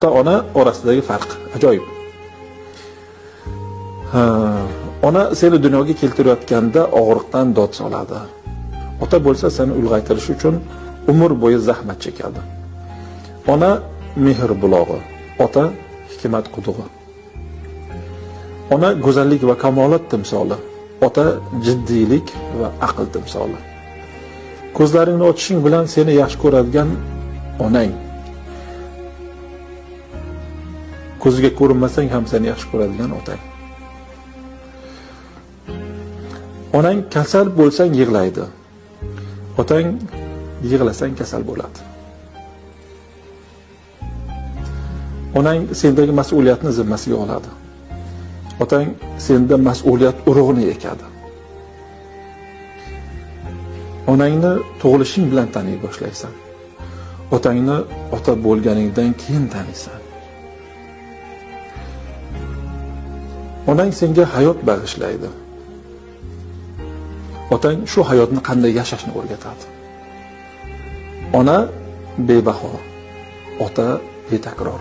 Ota-ona orasidagi farq ajoyib. Ha, ona seni dunyoga keltirayotganda og'riqdan dod soladi. Ota bo'lsa seni ulg'aytirish uchun umr bo'yi zahmat chekadi. Ona mehr bulog'i, ota hikmat qudug'i. Ona go'zallik va kamolat timsoli, ota jiddiylik va aql timsoli. Ko'zlaringni ochishing bilan seni yaxshi ko'radigan onang. Ko'ziga ko'rinmasang ham seni yaxshi ko'radigan otang. Onang kasal bo'lsang yig'laydi. Otang yig'lasang kasal bo'ladi. Onang sendagi mas'uliyatni zimmasiga oladi. Otang senda mas'uliyat urug'ini ekadi. Onangni tug'ilishing bilan taniy boshlaysan. Otangni ota bo'lganingdan keyin taniysan. Onang senga hayot bag'ishlaydi. Otang shu hayotni qanday yashashni o'rgatadi. Ona bebaho, ota betakror.